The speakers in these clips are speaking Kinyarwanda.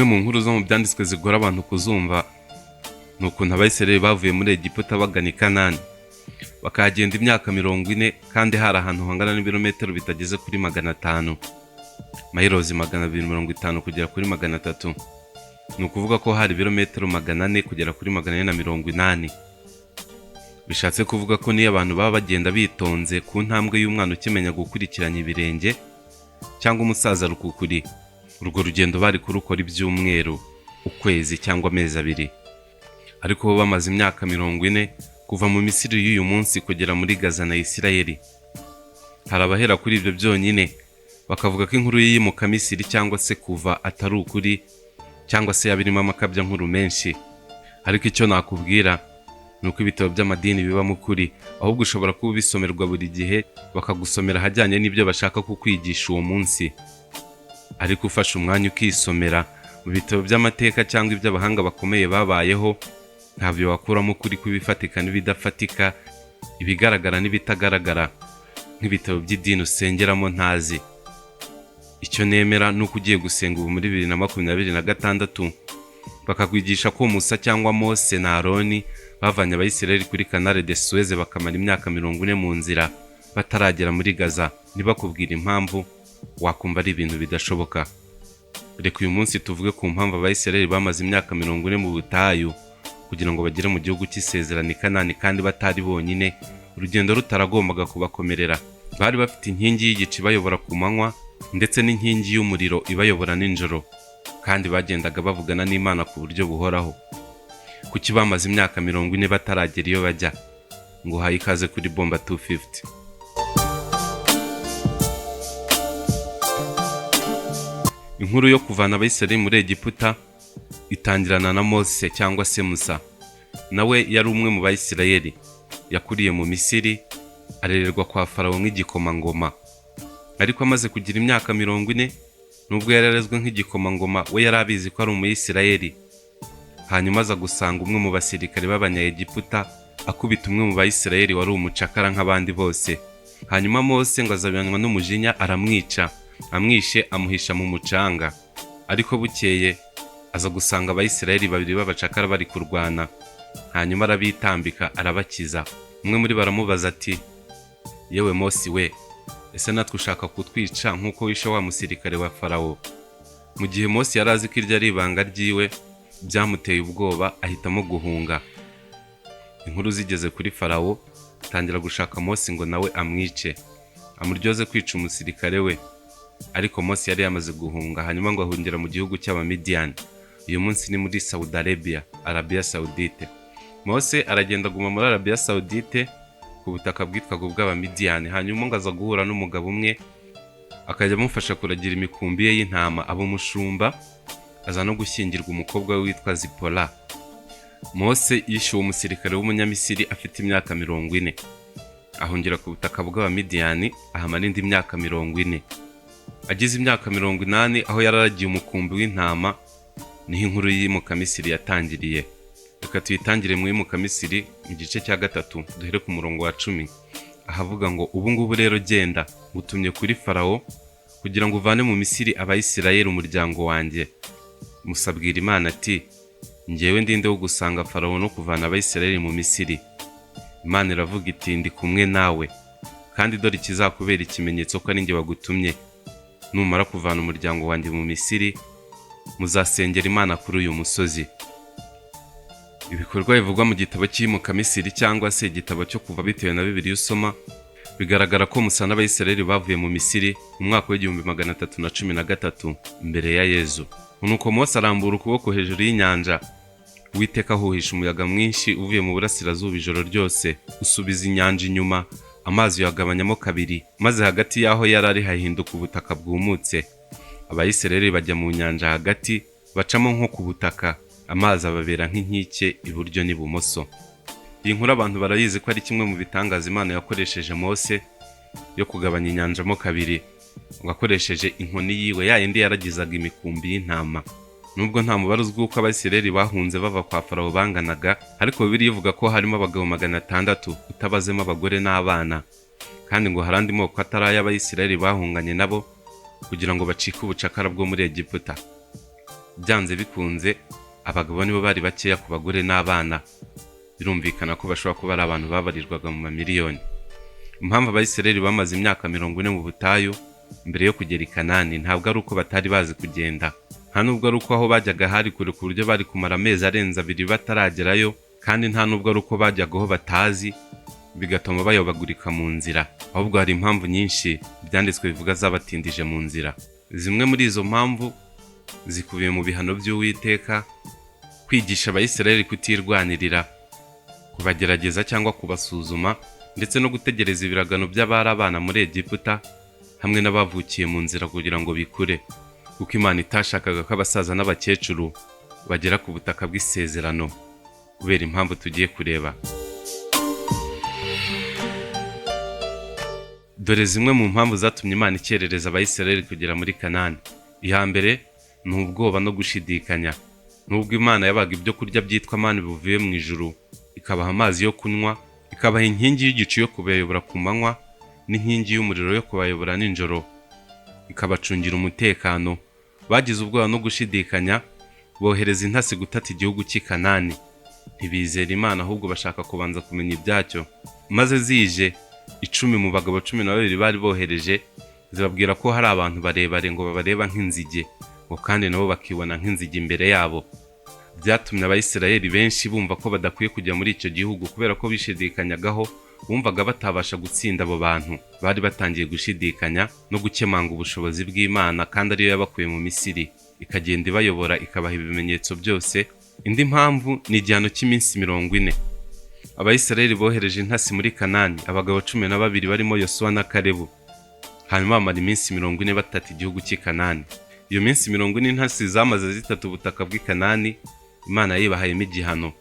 Imwe mu nkuru zo mu byanditswe zigora abantu kuzumva ni ukuntu Abayisiraheli bavuye muri Egiputa bagana i Kanani, bakahagenda imyaka 40, kandi hari ahantu hangana n'ibirometero bitageze kuri 500, mayirozi 250 kugera kuri 300. Ni ukuvuga ko hari ibirometero 400 kugera kuri 480. Bishatse kuvuga ko niyo abantu baba bagenda bitonze ku ntambwe y'umwana ukimenya gukurikiranya ibirenge cyangwa umusaza rukukuri, urwo rugendo bari kurukora ibyumweru, ukwezi cyangwa amezi 2. Ariko bo bamaze imyaka 40 kuva mu Misiri y'uyu munsi kugera muri Gaza na Isirayeli. Hari abahera kuri ibyo byonyine bakavuga ko inkuru y'iyimuka Misiri cyangwa se kuva atari ukuri, cyangwa se yaba irimo amakabyankuru menshi. Ariko icyo nakubwira ni uko ibitabo by'amadini bibamo ukuri, ahubwo ushobora kuba ubisomerwa buri gihe, bakagusomera ahajyanye n'ibyo bashaka kukwigisha uwo munsi. Ariko ufashe umwanya ukisomera mu bitabo by'amateka cyangwa iby'abahanga bakomeye babayeho, ntabyo wakuramo ukuri kw'ibifatika n'ibidafatika, ibigaragara n'ibitagaragara, nk'ibitabo by'idini usengeramo ntazi. Icyo nemera ni uko ugiye gusenga ubu muri 2026, bakakwigisha ko Musa cyangwa Mose na Aroni bavanye Abayisiraheli kuri Canal de Suez, bakamara imyaka 40 mu nzira bataragera muri Gaza, ntibakubwire impamvu, wakumva ari ibintu bidashoboka. Reka uyu munsi tuvuge ku mpamvu Abayisiraheli bamaze imyaka 40 mu butayu kugira ngo bagere mu gihugu cy'isezerano i Kanani, kandi batari bonyine, urugendo rutaragombaga kubakomerera. Bari bafite inkingi y'igicu ibayobora ku manywa ndetse n'inkingi y'umuriro ibayobora nijoro, kandi bagendaga bavugana n'Imana ku buryo buhoraho. Kuki bamaze imyaka 40 bataragera iyo bajya? Ngo uhaye ikaze kuri Bomba 250. Inkuru yo kuvana Abayisiraheli muri Egiputa itangirana na Mose cyangwa se Musa. Nawe yari umwe mu Bayisiraheli, yakuriye mu Misiri, arererwa kwa Farawo nk'igikomangoma. Ariko amaze kugira imyaka 40, nubwo yari yarezwe nk'igikomangoma, we yari abizi ko ari Umuyisiraheli. Hanyuma aza gusanga umwe mu basirikare b'Abanyaegiputa akubita umwe mu Bayisiraheli wari umucakara nk'abandi bose. Hanyuma Mose ngo azabiranwa n'umujinya, aramwica. Amwishe, amuhisha mu mucanga. Ariko bukeye aza gusanga Abayisiraheli babiri b'abacakara bari kurwana, hanyuma arabitambika, arabakiza. Umwe muri bo aramubaza ati: "Yewe Mose we, ese natwe ushaka kutwica nk'uko wishe wa musirikare wa Farawo?" Mu gihe Mose yari azi ko iryo ari ibanga ryiwe, byamuteye ubwoba, ahitamo guhunga. Inkuru zigeze kuri Farawo, atangira gushaka Mose ngo nawe amwice, amuryoze kwica umusirikare we. Ariko Mose yari yamaze guhunga, hanyuma ngo ahungira mu gihugu cy'Abamidiyani. Uyu munsi ni muri Saudi Arabia, Arabia Saudite. Mose aragenda, aguma muri Arabia Saudite ku butaka bwitwaga ubw'Abamidiyani. Hanyuma ngo aza guhura n'umugabo umwe, akajya amufasha kuragira imikumbi ye y'intama, aba umushumba, aza no gushyingirwa umukobwa we witwa Zipora. Mose yishe uwo musirikare w'Umunyamisiri afite imyaka 40, ahungira ku butaka bw'Abamidiyani, ahamara indi myaka 40. Agize imyaka 80, aho yari aragiye umukumbi w'intama, niho inkuru y'iyimukamisiri yatangiriye. Reka tuyitangire mu Iyimukamisiri mu gice cya 3, duhere ku murongo wa 10, ahavuga ngo: "Ubu ngubu rero genda, ngutumye kuri Farawo kugira ngo uvane mu Misiri Abayisirayeli, umuryango wanjye." Musa abwira Imana ati: "Njyewe ndinde wo gusanga Farawo no kuvana Abayisirayeli mu Misiri?" Imana iravuga iti: "Ndi kumwe nawe, kandi dore ikizakubera ikimenyetso ko ari njye wagutumye: numara kuvana umuryango wanjye mu Misiri, muzasengera Imana kuri uyu musozi." Ibikorwa bivugwa mu gitabo cy'Iyimukamisiri cyangwa se igitabo cyo Kuva, bitewe na Bibiliya usoma, bigaragara ko Musa n'Abayisiraheli bavuye mu Misiri mu mwaka w'1313 mbere ya Yezu. Nuko Mose arambura ukuboko hejuru y'inyanja, Uwiteka ahuhisha umuyaga mwinshi uvuye mu burasirazuba ijoro ryose, usubiza inyanja inyuma, amazi uyagabanyamo kabiri, maze hagati y'aho yari ari hahinduka ubutaka bwumutse. Abayisiraheli bajya mu nyanja hagati, bacamo nko ku butaka, amazi ababera nk'inkike iburyo n'ibumoso. Iyi nkuru abantu barayizi ko ari kimwe mu bitangaza Imana yakoresheje Mose, yo kugabanya inyanja mo kabiri ngo akoresheje inkoni yiwe, ya yindi yaragizaga imikumbi y'intama. Nubwo nta mubare uzwi uko Abayisiraheli bahunze bava kwa Farawo banganaga, ariko Bibiliya ivuga ko harimo abagabo 600, utabazemo abagore n'abana, kandi ngo hari andi moko atari ay'Abayisiraheli bahunganye nabo kugira ngo bacike ubucakara bwo muri Egiputa. Byanze bikunze abagabo nibo bari bakeya ku bagore n'abana. Birumvikana ko bashobora kuba ari abantu babarirwaga mu mamiliyoni. Impamvu Abayisiraheli bamaze imyaka 40 mu butayu mbere yo kugera i Kanani ntabwo ari uko batari bazi kugenda, nta nubwo ari uko aho bajyaga hari kure ku buryo bari kumara amezi arenze 2 bataragerayo, kandi nta nubwo ari uko bajyaga aho batazi bigatuma bayobagurika mu nzira. Ahubwo hari impamvu nyinshi ibyanditswe bivuga zabatindije mu nzira. Zimwe muri izo mpamvu zikubiye mu bihano by'Uwiteka: kwigisha Abayisiraheli kutirwanirira, kubagerageza cyangwa kubasuzuma, ndetse no gutegereza ibiragano by'abari abana muri Egiputa hamwe n'abavukiye mu nzira kugira ngo bikure, kuko Imana itashakaga ko abasaza n'abakecuru bagera ku butaka bw'isezerano kubera impamvu tugiye kureba. Dore zimwe mu mpamvu zatumye Imana ikerereza Abayisiraheli kugera muri Kanani. Iya mbere ni ubwoba no gushidikanya. Nubwo Imana yabaga ibyo kurya byitwa mani buvuye mu ijuru, ikabaha amazi yo kunywa, ikabaha inkingi y'igicu yo kubayobora ku manywa n'inkingi y'umuriro yo kubayobora nijoro, ikabacungira umutekano, bagize ubwoba no gushidikanya, bohereza intasi gutata igihugu cy'i Kanani. Ntibizera Imana, ahubwo bashaka kubanza kumenya ibyacyo. Maze zije, 10 mu bagabo 12 bari bohereje zibabwira ko hari abantu barebare ngo babareba nk'inzige, ngo kandi nabo bakibona nk'inzige imbere yabo. Byatumye Abayisiraheli benshi bumva ko badakwiye kujya muri icyo gihugu kubera ko bishidikanyagaho, bumvaga batabasha gutsinda abo bantu. Bari batangiye gushidikanya no gukemanga ubushobozi bw'Imana kandi ariyo yabakuye mu Misiri, ikagenda ibayobora ikabaha ibimenyetso byose. Indi mpamvu ni igihano cy'iminsi 40. Abayisiraheli bohereje intasi muri Kanani, abagabo 12 barimo Yosuwa na Kalebu, hanyuma bamara iminsi 40 batata igihugu cy'i Kanani. Iyo minsi 40 intasi zamaze zitata ubutaka bw'i Kanani, Imana yibahayemo igihano.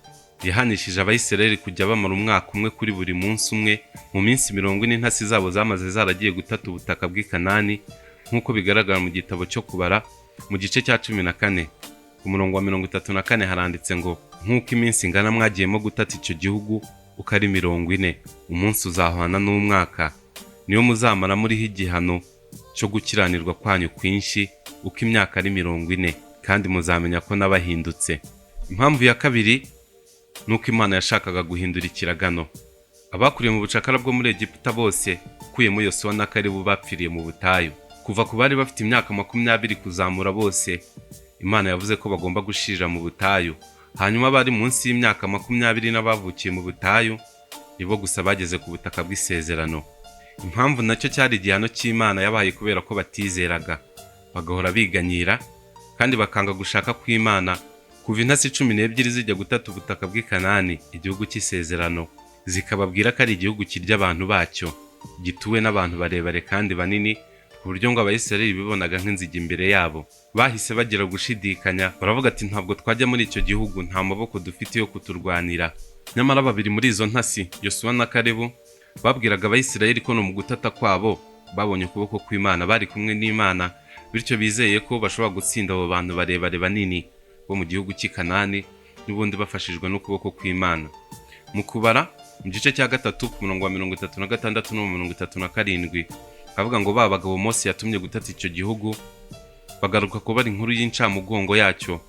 Yahanishije Abayisiraheli kujya bamara umwaka umwe kuri buri munsi umwe mu minsi 40 intasi zabo zamaze zaragiye gutata ubutaka bw'i Kanani, nk'uko bigaragara mu gitabo cyo Kubara mu gice cya 14 ku murongo wa 34 haranditse ngo: nk'uko iminsi ingana mwagiyemo gutata icyo gihugu uko ari 40, umunsi uzahwana n'umwaka, niyo muzamara muriho igihano cyo gukiranirwa kwanyu kwinshi uko imyaka ari 40, kandi muzamenya ko n'abahindutse. Impamvu ya kabiri ni uko Imana yashakaga guhindura ikiragano. Abakuriye mu bucakara bwo muri Egiputa bose, ukuyemo Yosuwa na Kalebu, bapfiriye mu butayu. Kuva ku bari bafite imyaka 20 kuzamura bose, Imana yavuze ko bagomba gushirira mu butayu. Hanyuma abari munsi y'imyaka 20 n'abavukiye mu butayu nibo gusa bageze ku butaka bw'isezerano. Impamvu nacyo cyari igihano cy'Imana yabaye kubera ko batizeraga, bagahora biganyira kandi bakanga gushaka kw'Imana. Kuva intasi 12 zijya gutata ubutaka bw'i Kanani, igihugu cy'isezerano, zikababwira ko ari igihugu kirya abantu bacyo, gituwe n'abantu barebare kandi banini, ku buryo ngo Abayisiraheli bibonaga nk'inzige imbere yabo. Bahise bagira gushidikanya, baravuga ati: ntabwo twajya muri icyo gihugu, nta maboko dufite yo kuturwanira. Nyamara babiri muri izo ntasi, Yosuwa na Kalebu, babwiraga Abayisiraheli ko no mu gutata kwabo babonye ukuboko kw'Imana, bari kumwe n'Imana, bityo bizeye ko bashobora gutsinda abo bantu barebare banini bo mu gihugu cy'i Kanani, n'ubundi bafashijwe n'ukuboko kw'Imana. Mu Kubara mu gice cya 3 ku murongo wa 36 no 37 avuga ngo ba bagabo Mose yatumye gutata icyo gihugu bagaruka kubara inkuru y'incamugongo yacyo,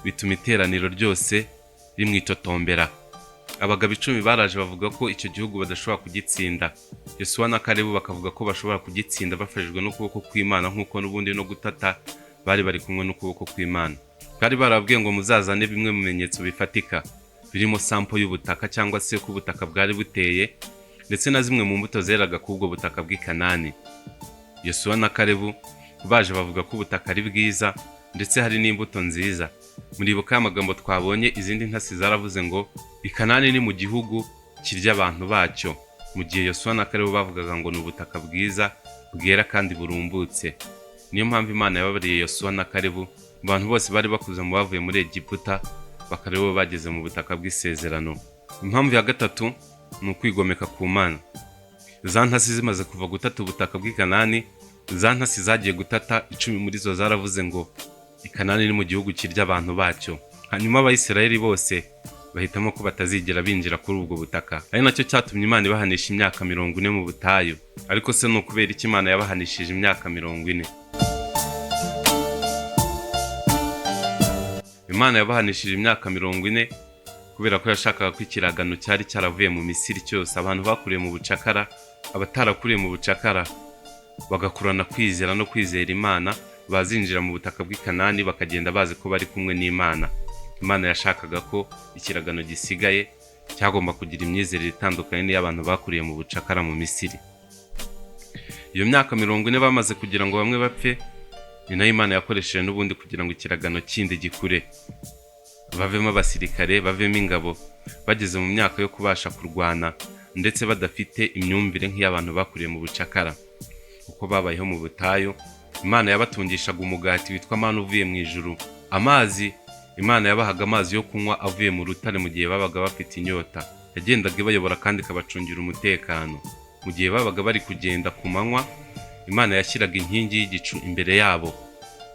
bituma iteraniro ryose rimwitotombera. Abagabo 10 baraje bavuga ko icyo gihugu badashobora kugitsinda. Yosuwa na Kalebu bakavuga ko bashobora kugitsinda bafashijwe n'ukuboko kw'Imana, nk'uko n'ubundi no gutata bari bari kumwe n'ukuboko kw'Imana. Bari barabwiye ngo muzazane bimwe mu bimenyetso bifatika birimo sampo y'ubutaka cyangwa se uko ubutaka bwari buteye, ndetse na zimwe mu mbuto zeraga k'ubwo butaka bw'i Kanani. Yosuwa na Kalebu baje bavuga ko ubutaka ari bwiza ndetse hari n'imbuto nziza. Muribuka ya magambo twabonye, izindi ntasi zaravuze ngo i Kanani ni mu gihugu kirya abantu bacyo, mu gihe Yosuwa na Kalebu bavugaga ngo ni ubutaka bwiza bwera kandi burumbutse. Niyo mpamvu Imana yababariye Yosuwa na Kalebu mu bantu bose bari bakuze mu bavuye muri Egiputa, bakaba aribo bageze mu butaka bw'isezerano. Impamvu ya gatatu ni ukwigomeka ku Mana. Za ntasi zimaze kuva gutata ubutaka bw'i Kanani, za ntasi zagiye gutata, 10 muri zo zaravuze ngo i Kanani ni mu gihugu kirya abantu bacyo. Hanyuma Abayisiraheli bose bahitamo ko batazigera binjira kuri ubwo butaka, ari nacyo cyatumye Imana ibahanisha imyaka 40 mu butayu. Ariko se ni ukubera iki Imana yabahanishije imyaka 40? Imana yabahanishije imyaka 40 kubera ko yashakaga ko ikiragano cyari cyaravuye mu Misiri cyose, abantu bakuriye mu bucakara, abatarakuriye mu bucakara bagakurana kwizera no kwizera Imana, bazinjira mu butaka bw'i Kanani bakagenda bazi ko bari kumwe n'Imana. Imana yashakaga ko ikiragano gisigaye cyagomba kugira imyizerere itandukanye n'iy'abantu bakuriye mu bucakara mu Misiri. Iyo myaka 40 bamaze kugira ngo bamwe bapfe, ni nayo Imana yakoresheje n'ubundi kugira ngo ikiragano kindi gikure, bavemo abasirikare, bavemo ingabo, bageze mu myaka yo kubasha kurwana ndetse badafite imyumvire nk'iy'abantu bakuriye mu bucakara. Uko babayeho mu butayu, Imana yabatungishaga umugati witwa manu uvuye mu ijuru. Amazi, Imana yabahaga amazi yo kunywa avuye mu rutare mu gihe babaga bafite inyota. Yagendaga ibayobora kandi ikabacungira umutekano. Mu gihe babaga bari kugenda ku manywa, Imana yashyiraga inkingi y'igicu imbere yabo,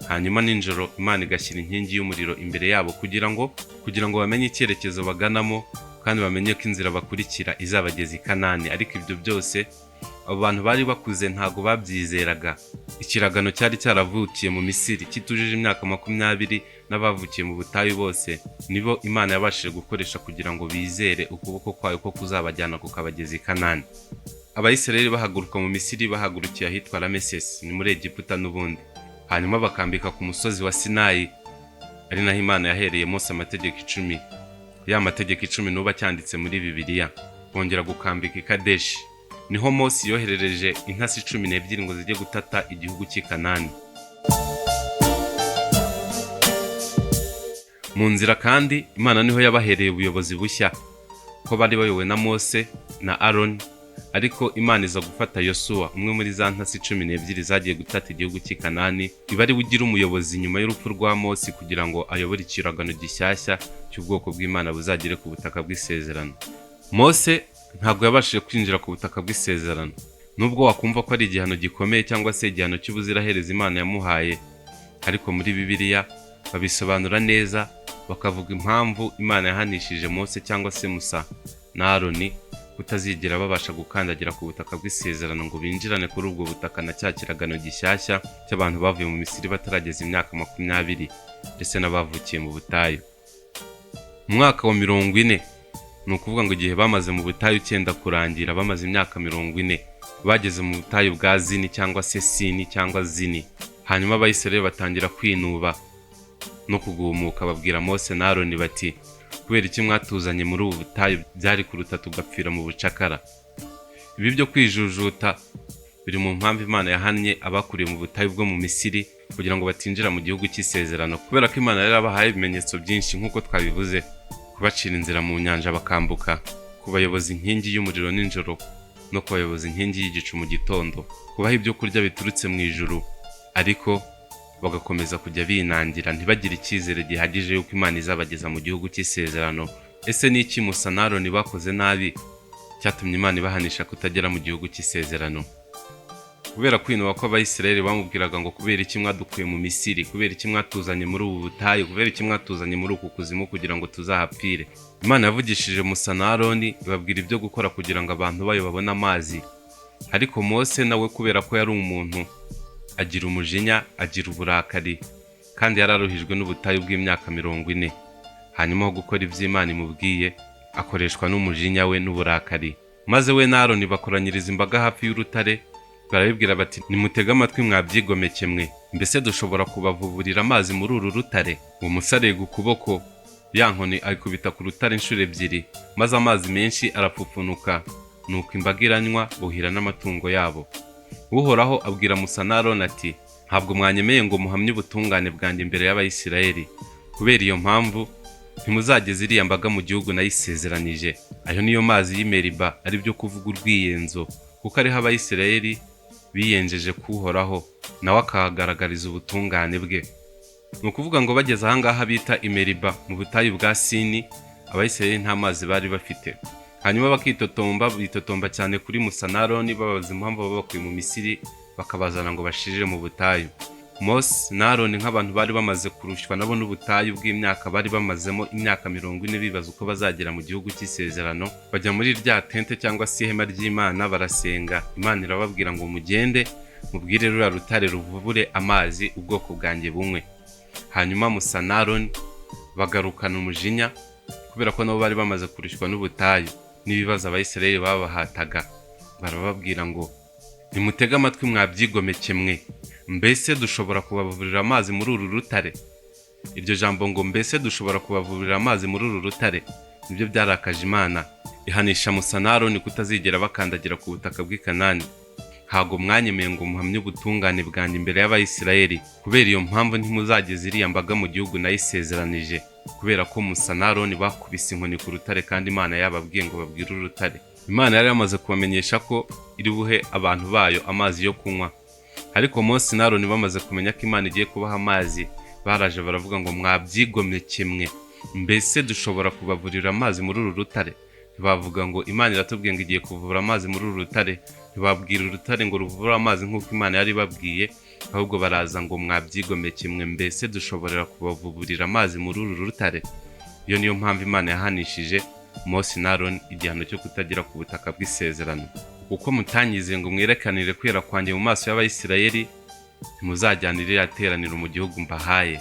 hanyuma nijoro Imana igashyira inkingi y'umuriro imbere yabo kugira ngo bamenye icyerekezo baganamo kandi bamenye ko inzira bakurikira izabageza i Kanani. Ariko ibyo byose abo bantu bari bakuze ntabwo babyizeraga. Ikiragano cyari cyaravukiye mu Misiri kitujuje imyaka 20 n'abavukiye mu butayu bose nibo Imana yabashije gukoresha kugira ngo bizere ukuboko kwayo ko kuzabajyana kukabageza i Kanani. Abayisiraheli bahaguruka mu Misiri, bahagurukiye ahitwa Ramesesi, ni muri Egiputa n'ubundi, hanyuma bakambika ku musozi wa Sinayi, ari naho Imana yahereye Mose amategeko 10, ya mategeko 10 n'ubu acyanditse muri Bibiliya. Bongera gukambika i Kadeshi, niho Mose yoherereje intasi 12 ngo zijye gutata igihugu cy'i Kanani. Mu nzira kandi Imana niho yabahereye ubuyobozi bushya, ko bari bayobowe na Mose na Aroni, ariko Imana iza gufata Yosuwa, umwe muri za ntasi 12 zagiye gutata igihugu cy'i Kanani, iba ari we ugira umuyobozi nyuma y'urupfu rwa Mose kugira ngo ayobore ikiragano gishyashya cy'ubwoko bw'Imana buzagere ku butaka bw'isezerano. Mose ntabwo yabashije kwinjira ku butaka bw'isezerano. Nubwo wakumva ko ari igihano gikomeye cyangwa se igihano cy'ubuziraherezo Imana yamuhaye, ariko muri Bibiliya babisobanura neza, bakavuga impamvu Imana yahanishije Mose cyangwa se Musa na Aroni kutazigera babasha gukandagira ku butaka bw'isezerano ngo binjirane kuri ubwo butaka na cya kiragano gishyashya cy'abantu bavuye mu Misiri batarageza imyaka 20 ndetse n'abavukiye mu butayu. Mu mwaka wa 40, ni ukuvuga ngo igihe bamaze mu butayu cyenda kurangira, bamaze imyaka 40, bageze mu butayu bwa Zini cyangwa se Sini cyangwa Zini. Hanyuma Abayisiraheli batangira kwinuba no kugumuka, babwira Mose na Aroni bati: kubera iki mwatuzanye muri ubu butayu? Byari kuruta tugapfira mu bucakara. Ibi byo kwijujuta biri mu mpamvu Imana yahannye abakuriye mu butayu bwo mu Misiri kugira ngo batinjira mu gihugu cy'isezerano, kubera ko Imana yari yarabahaye ibimenyetso byinshi nk'uko twabivuze: kubacira inzira mu nyanja bakambuka, kubayoboza inkingi y'umuriro nijoro no kubayoboza inkingi y'igicu mu gitondo, kubaha ibyo kurya biturutse mu ijuru, ariko bagakomeza kujya binangira, ntibagire icyizere gihagije yuko Imana izabageza mu gihugu cy'isezerano. Ese ni iki Musa na Aroni bakoze nabi cyatumye Imana ibahanisha kutagera mu gihugu cy'isezerano? Kubera kwinuba kw'Abayisiraheli bamubwiraga ngo: kubera iki mwadukuye mu Misiri? Kubera iki mwatuzanye muri ubu butayu? Kubera iki mwatuzanye muri uku kuzimu kugira ngo tuzahapfire? Imana yavugishije Musa na Aroni, ibabwira ibyo gukora kugira ngo abantu bayo babone amazi. Ariko Mose nawe, kubera ko yari umuntu, agira umujinya, agira uburakari, kandi yari aruhijwe n'ubutayu bw'imyaka 40. Hanyuma aho gukora ibyo Imana imubwiye, akoreshwa n'umujinya we n'uburakari, maze we na Aroni bakoranyiriza imbaga hafi y'urutare, barabibwira bati: nimutege amatwi mwabyigomeke mwe, mbese dushobora kubavuburira amazi muri uru rutare? Uwo Musa arega ukuboko, ya nkoni ayikubita ku rutare inshuro 2, maze amazi menshi arapfupfunuka. Nuko imbaga iranywa, buhira n'amatungo yabo. Uhoraho abwira Musa na Aroni ati: ntabwo mwanyemeye ngo muhamye ubutungane bwanjye imbere y'Abayisiraheli. Kubera iyo mpamvu ntimuzageza iriya mbaga mu gihugu nayisezeranije. Ayo niyo mazi y'i Meriba, ari byo kuvuga urwiyenzo, kuko ariho Abayisiraheli biyenjeje kuhoraho, nawe akahagaragariza ubutungane bwe. Ni ukuvuga ngo bageze ahangaha bita i Meriba mu butayu bwa Sini, Abayisiraheli nta mazi bari bafite. Hanyuma bakitotomba, bitotomba cyane kuri Musa na Aroni, babaza impamvu babakuye mu Misiri bakabazana ngo bashirire mu butayu. Mose na Aroni, nk'abantu bari bamaze kurushywa nabo n'ubutayu bw'imyaka bari bamazemo, imyaka 40, bibaza uko bazagera mu gihugu cy'isezerano, bajya muri rya tente cyangwa se ihema ry'Imana, barasenga. Imana irababwira ngo: mugende mubwire ruriya rutare ruvubure amazi, ubwoko bwanjye bunywe. Hanyuma Musa na Aroni Bagarukana umujinya kubera ko nabo bari bamaze kurushywa n'ubutayu n'ibibazo Abayisiraheli babahataga. Barababwira ngo: "Nimutege amatwi mwabyigomeke mwe, mbese dushobora kubavurira amazi muri uru rutare?" Iryo jambo ngo "mbese dushobora kubavurira amazi muri uru rutare" nibyo byarakaje Imana, ihanisha Musa na Aroni kutazigera bakandagira ku butaka bw'i Kanani. "Ntabwo mwanyemeye ngo muhamye ubutungane bwanjye imbere y'Abayisiraheli. Kubera iyo mpamvu ntimuzageza iriya mbaga mu gihugu nayisezeranije." Kubera ko Musa na Aroni bakubise inkoni ku rutare kandi Imana yababwiye ngo babwire urutare. Imana yari yamaze kubamenyesha ko iri buhe abantu bayo amazi yo kunywa, ariko Mose na Aroni bamaze kumenya ko Imana igiye kubaha amazi, baraje baravuga ngo: "Mwabyigomeke mwe, mbese dushobora kubavurira amazi muri uru rutare?" Ntibavuga ngo "Imana iratubwiye ngo igiye kuvura amazi muri uru rutare", ntibabwira urutare ngo ruvure amazi nk'uko Imana yari ibabwiye, ahubwo baraza ngo: "Mwabyigomeke mwe, mbese dushobora kubavuburira amazi muri uru rutare?" Iyo niyo mpamvu Imana yahanishije Mose na Aroni igihano cyo kutagera ku butaka bw'isezerano. "Kuko mutanyizeye ngo mwerekanire kwera kwanjye mu maso y'Abayisiraheli, ntimuzajyana iriya teraniro mu gihugu mbahaye."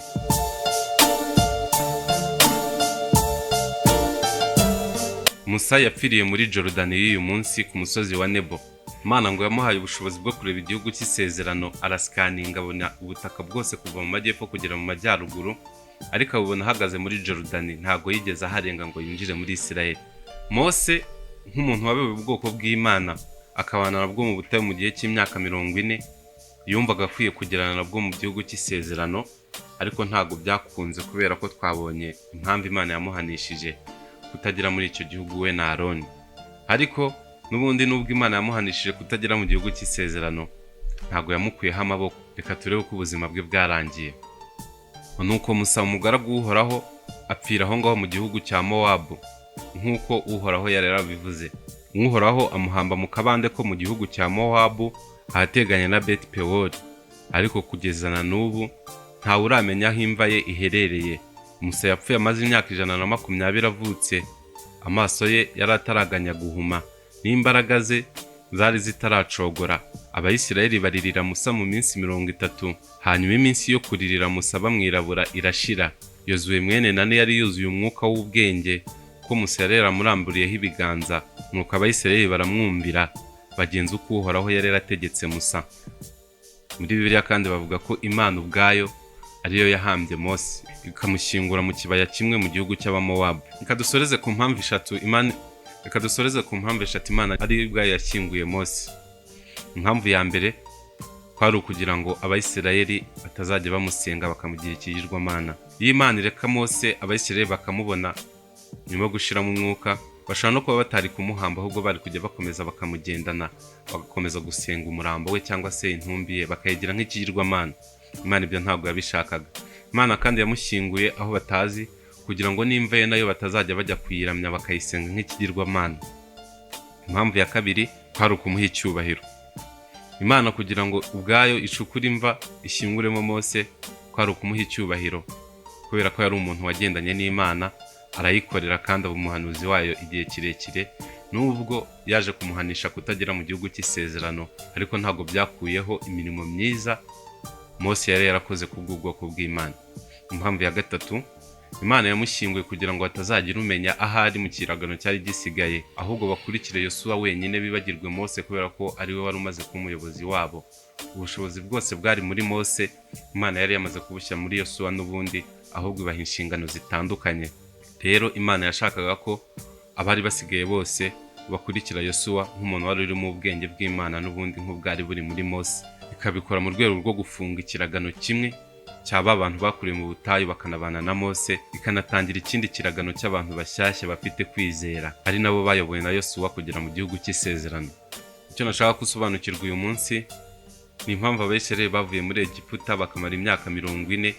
Musa yapfiriye muri Jorodani y'uyu munsi ku musozi wa Nebo. Imana ngo yamuhaye ubushobozi bwo kureba igihugu cy'isezerano, arasikaninga abona ubutaka bwose kuva mu majyepfo kugera mu majyaruguru, ariko abubona ahagaze muri Jorodani, ntabwo yigeze aharenga ngo yinjire muri Isirayeli. Mose nk'umuntu wabewe ubwoko bw'Imana, akabana nabwo mu butayu mu gihe cy'imyaka 40, yumvaga akwiye kugerana nabwo mu gihugu cy'isezerano, ariko ntabwo byakunze kubera ko twabonye impamvu Imana yamuhanishije kutagera muri icyo gihugu we na Aroni. Ariko n'ubundi nubwo Imana yamuhanishije kutagera mu gihugu cy'isezerano, ntabwo yamukuyeho amaboko. Reka turebe uko ubuzima bwe bwarangiye. Nuko Musa umugaragu w'Uhoraho apfira aho ngaho mu gihugu cya Mowabu, nk'uko Uhoraho yari yarabivuze. Uhoraho amuhamba mu kabande ko mu gihugu cya Mowabu ahateganye na Beti Pewori, ariko kugeza na n'ubu ntawe uramenya aho imva ye iherereye. Musa yapfuye amaze imyaka 120 avutse. Amaso ye yari ataraganya guhuma, n'imbaraga ze zari zitaracogora. Abayisiraheli baririra Musa mu minsi 30, hanyuma iminsi yo kuririra Musa bamwirabura irashira. Yozuwe mwene Nani yari yuzuye umwuka w'ubwenge, ko Musa yari yaramuramburiyeho ibiganza. Nuko Abayisiraheli baramwumvira, bagenza uko Uhoraho yari yarategetse Musa. Muri Bibiliya kandi bavuga ko Imana ubwayo ariyo yahambye Mose, ikamushyingura mu kibaya kimwe mu gihugu cy'Abamowabu. Reka dusoreze ku mpamvu eshatu Imana ariyo ubwayo yashyinguye Mose. Impamvu ya mbere kwari ukugira ngo Abayisiraheli batazajya bamusenga bakamugira ikigirwamana. Iyo Imana ireka Mose Abayisiraheli bakamubona nyuma yo gushiramo umwuka, bashobora no kuba batari kumuhamba, ahubwo bari kujya bakomeza bakamugendana, bagakomeza gusenga umurambo we cyangwa se intumbi ye, bakayigira nk'ikigirwamana. Imana ibyo ntabwo yabishakaga. Imana kandi yamushyinguye aho batazi kugira ngo n'imva ye nayo batazajya bajya kuyiramya bakayisenga nk'ikigirwamana. Impamvu ya kabiri kwari ukumuha icyubahiro. Imana kugira ngo ubwayo icukure imva ishyinguremo Mose kwari ukumuha icyubahiro, kubera ko yari umuntu wagendanye n'Imana, arayikorera kandi aba umuhanuzi wayo igihe kirekire. Nubwo yaje kumuhanisha kutagera mu gihugu cy'isezerano, ariko ntabwo byakuyeho imirimo myiza Mose yari yarakoze ku bw'ubwoko bw'Imana. Impamvu ya gatatu, Imana yamushyinguye kugira ngo hatazagira umenya ahari mu kiragano cyari gisigaye, ahubwo bakurikire Yosuwa wenyine bibagirwe Mose, kubera ko ari we wari umaze kuba umuyobozi wabo. Ubushobozi bwose bwari muri Mose Imana yari yamaze kubushyira muri Yosuwa n'ubundi, ahubwo ibaha inshingano zitandukanye. Rero Imana yashakaga ko abari basigaye bose bakurikira Yosuwa nk'umuntu wari urimo ubwenge bw'Imana n'ubundi nk'ubwari buri muri Mose, ikabikora mu rwego rwo gufunga ikiragano kimwe cya ba bantu bakuriye mu butayu bakanabana na Mose, ikanatangira ikindi kiragano cy'abantu bashyashya bafite kwizera, ari nabo bayobowe na Yosuwa kugera mu gihugu cy'isezerano. Icyo nashaka gusobanukirwa uyu munsi ni impamvu Abayisiraheli bavuye muri Egiputa bakamara imyaka 40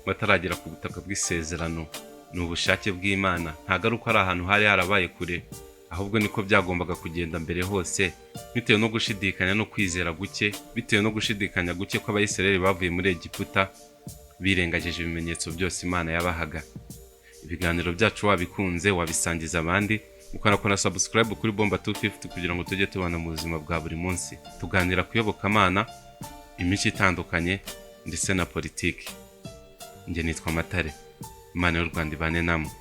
bataragera ku butaka bw'isezerano. Ni ubushake bw'Imana, ntabwo ari uko ari ahantu hari harabaye kure, ahubwo niko byagombaga kugenda mbere hose, bitewe no gushidikanya no kwizera guke, bitewe no gushidikanya guke ko Abayisiraheli bavuye muri Egiputa birengagije ibimenyetso byose Imana yabahaga. Ibiganiro byacu wabikunze wabisangiza abandi, ukanakora subscribe kuri Bomba 250 kugira ngo tujye tubana mu buzima bwa buri munsi, tuganira ku iyobokamana, imico itandukanye ndetse na politiki. Njye nitwa Matare. Imana y'u Rwanda ibane namwe.